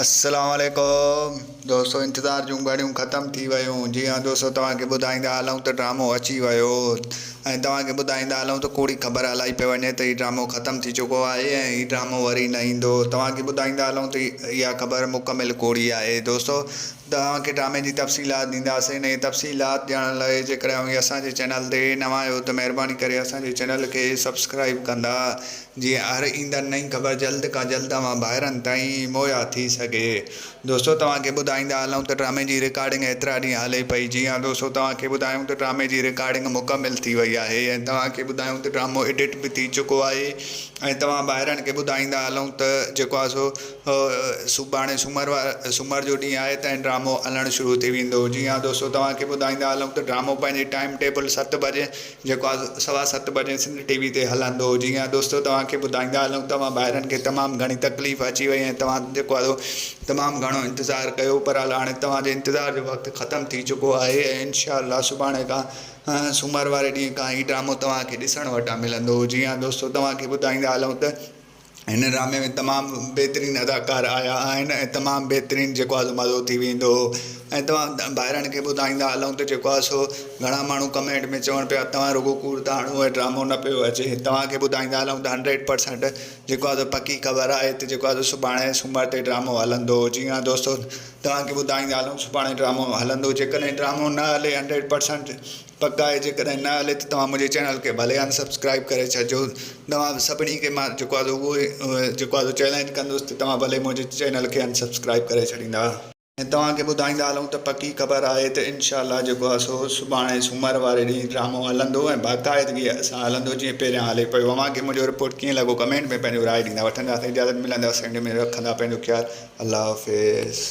السلام عليڪم دوستو انتظار جون گهڙيون ختم ٿي ويون جي ها دوستو توهان کي ٻڌائيندا هلون ته ڊرامو اچي ويو ۽ توهان کي ٻڌائيندا هلون ته ڪوڙي خبر هلائي پئي وڃي ته هي ڊرامو ختم ٿي چڪو آهي ۽ هي ڊرامو وري نه ايندو توهان کي ٻڌائيندا هلون ته اها خبر مڪمل ڪوڙي آهي دوستو توهان کي ڊرامي جي تفصيلات ڏينداسين ۽ تفصيلات ڄاڻڻ لاء جيڪڏهن اوهين اسان جي چينل تي نوان آهيو ته مهرباني ڪري اسان جي چينل کي سبسڪرائيب ڪندا جيئن هر ايندڙ نئين خبر جلد کان جلد اوهان ڀائرن تائين مهيا ٿي سگهي. دوستو توهان کي ٻڌائيندا هلون ته ڊرامي جي رڪارڊنگ ايترا ڏينهن هلي پئي جي ها دوستو توهان کي ٻڌايون ته ڊرامي جي رڪارڊنگ مڪمل ٿي وئي آهي ۽ توهان کي ٻڌايون ته ڊرامو ايڊٽ به ٿي چڪو آهي ۽ توهان ڀائرن کي ٻڌائيندا هلون ته جيڪو آهي سو سڀاڻي سومر سومر جو ڏينهن آهي ته ڊرامو هلڻ شروع ٿي ويندو جي ها دوستو توهان کي ٻڌائيندا هلون ته ڊرامو پنهنجي ٽائيم ٽيبل ست بجي جيڪو آهي سوا ست بجي سنڌ ٽي وي تي هلندو جي ها دوستو توهان کي ٻڌائيندا هلون توهان ڀائرن کي تمام گهڻي تڪليف اچي وئي ۽ توهان جيڪو آهي تمام گهڻو انتظار ڪيو پر هاڻي توهان جي انتظار جو وقت ختم ٿي چڪو آهي ۽ انشاء الله سڀاڻي کان سومر واري ڏينهن کان هي ڊرامو توهان کي ڏسڻ وٽان ملندو جي ها دوستو توهان کي ٻڌائيندا هلون ته هن ڊرامي ۾ تمام بهترين اداڪار آيا آهن ۽ تمام بهترين جيڪو آهي سو مزو ٿي ويندو هو ۽ توهان ڀائرن کي ٻڌائيندا هلون ته جيڪو آهي سو گهڻا ماڻهو ڪمينٽ ۾ چون پيا توهان رڳو ڪوڙ ٿا هڻو ۽ ڊرامو نه پيو اچي توهان کي ٻڌائيندا هلون ته هنڊريڊ پرسنٽ جيڪو آهي سو پڪي خبر آهي ته جيڪو آهي سو سڀاڻي سومر تي ڊرامو هلندو جي ها دوستو توهان کي ٻڌائيندا هلون سڀاڻي ڊرامو هلندو جيڪڏهن ڊرامو نه هلي هنڊريڊ پرسنٽ پڪ آهي جيڪڏهن نه هلي ته توهان منهنجي چينل کي ڀلي ان سبسڪرائب ڪري ڇڏجو توهان سڀني کي مان جيڪو آهي اهو جيڪو آهي چئلينج ڪندس ته توهان ڀلي منهنجي چينل کي ان سبسڪرائب ڪري ڇڏيندا. ۽ توهان کي ٻڌائيندا هلون ته پڪي خبر آهي ته انشاء الله جيڪو آهي سو سڀاڻي سومر واري ڏينهن ڊرامو هلندو ۽ باقاعدگي سان هلندو جيئن پهريان هلي پيو اوهان کي منهنجو رپورٽ ڪيئن لڳو ڪمينٽ ۾ پنهنجو راء ڏيندا وٺنداسين اجازت ملنداسين ۾ رکندا پنهنجو خيال الله حافظ.